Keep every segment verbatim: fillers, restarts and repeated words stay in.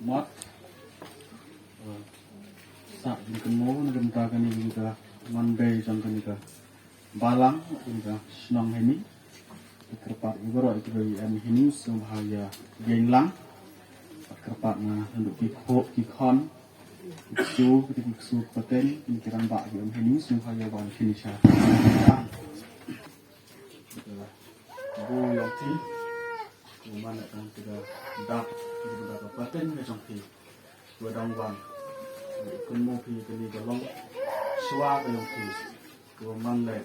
Mat. Sa jingkynmaw na ka bynta kane ka Monday jong kane ka balang, kane ka shnong hynne. Kyrpad ïa baroh ïa kiba ïa em hynne sngewbha ïa ïeng lang. Kyrpad na naduh ki kho ki khon, ki ksu, ki ksu pateng, ki rangbah ïa em hynne sngewbha ïa wan hynne sha. Bun ïa phi. Kumne tang kata dap, kata dap pateng ka jong phi. Kaba dang wan. Kynmaw phi kane ka long shuwa ka jong phi. Kaba man leh.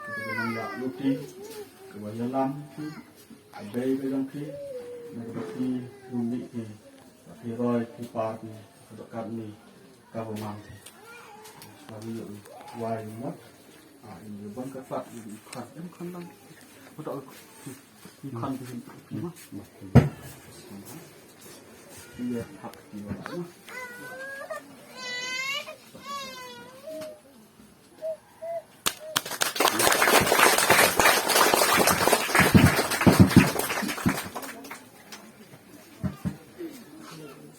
Kaba man leh luti. Kaba ïalam phi. Ka bei ka jong phi. Na kaba phi rung ni phi. Phi roi phi par phi. Kaba kat ni. Kaba man phi. Kaba ïa wai mot. Ah, ini ban ka fat ini ikan. Ikan lang. Kata ikan. Iya, hak di mana?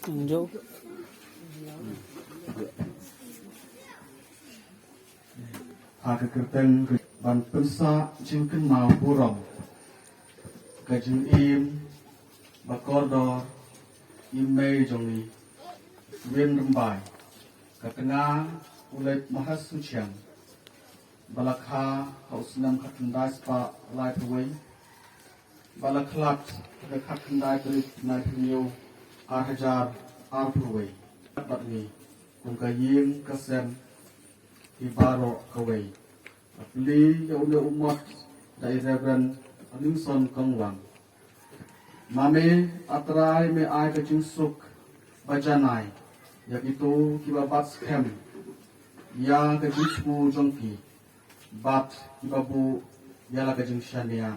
Tunjuk. Ha ka kyrteng ban pynsah jingkynmaw burom ka jingim ba kordor i mei jong ngi Win Rymbai, ka tnga u Leit Mahasuchiang, ba la kha ha u snem khatkhyndai spah laiphew wei, ba la khlad ha ka khatkhyndai tarik Naiphyrnguh ar hajar arphew wei. Bad ngi kum ka ïing ka sem hi baroh kawei. Ka plie ïa une u mot da i Reverend Alingson Kongwang. Ma me A Trai me ai ka jingsuk ba janai ïa kito kiba bat skhem ïa ka jingthmu jong phi bad kiba buh ïa la ka jingshaniah.